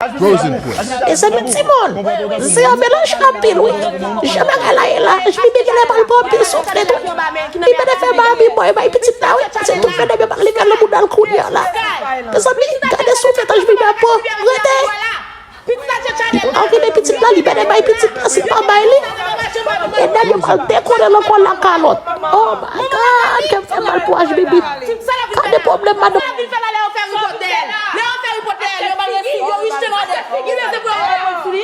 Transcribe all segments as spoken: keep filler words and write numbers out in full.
Frozen Press. Mezanmi, timoun, se yon melanje anpil, wi. Jan bagay la ye la, H B B genlè pral pran anpil souflèt, wi. Li pa t fè Barbie boy bay pitit la, wi. Se tout medam yo pral leve nan bouda l kounye a la. Mezanmi, gade souflèt H B B ap pran. Rete. Al rele pitit la, li pa t bay pitit la, si l pa bay li. Medam yo pral dekole l ankò lakalòt. Oh my God, kè m fè mal pou H B B. Gade pwoblèm madanm. Lè yo fè ripòtè, lè yo fè ripòtè, yo ba yo si yo richte nan de. Ki lè se pou yo reponn sou li?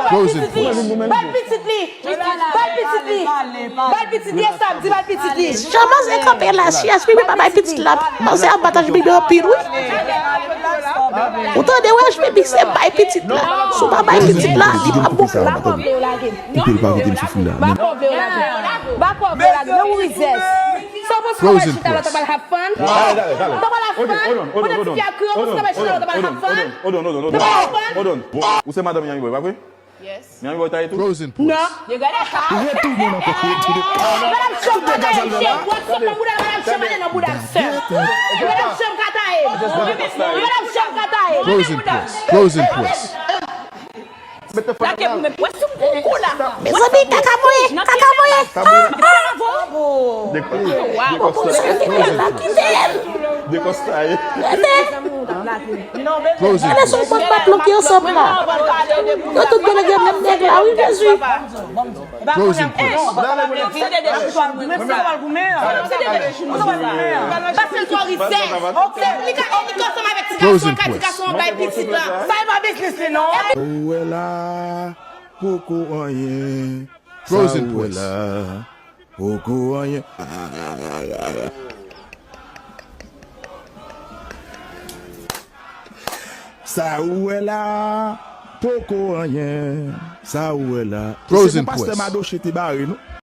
Frozen Press. Bay pitit li. Bay pitit li. Bay pitit li, e sa ap di bay pitit li. Jan manzè kanpe la, si H B B pa bay pitit la, manzè ap bat H B B anpil, wi. Ou tande, wi, H B B se bay pitit la. Si w pa bay pitit la, li p ap bon pou ou. Koupe l pa kite m soufri la. Bako vle w lage. Bako vle w lage. Men ou rizès. Sa w panse w pral chita la, w pral have fun? W pral have fun? Pandan ti fi a kriye, w panse w pral chita la, w pral have fun? W pral have fun? Ou se madanm Yami Boy, pa vre? Yes. Yami Boy ta ye tou? Frozen Press. Non. Yo gade sa. Retounen ankò, retounen. Madanm Chanm pa ta ye, w ap sot nan bouda l, madanm Chanm ale nan bouda l sèl. Madanm Chanm ka ta ye. Madanm Chanm ka ta ye. Frozen Press. Frozen Press. Lage pou mwen. Wè sou koukou la. Mezanmi, kaka mwen, kaka mwen. Ah, ah. Wow. Bon, bon, sa fè mal la, kite l. Dekonstaye. Rete. Frozen Press. Gade sou pot pa ploke ansanm la. Yo tout bèl gen menm nèg la, wi, Jezi. Frozen Press. Pase l twò rizè. Li ka, li ka ansanm avèk ti gason, ka ti gason an bay pitit la. Sa e pa biznis li non. Ou wè la, poko anyen. Frozen Press. Poko anyen. Sa ou wè la, poko anyen. Sa ou wè la. Frozen Press. Se pou pastè Madoche te bare nou.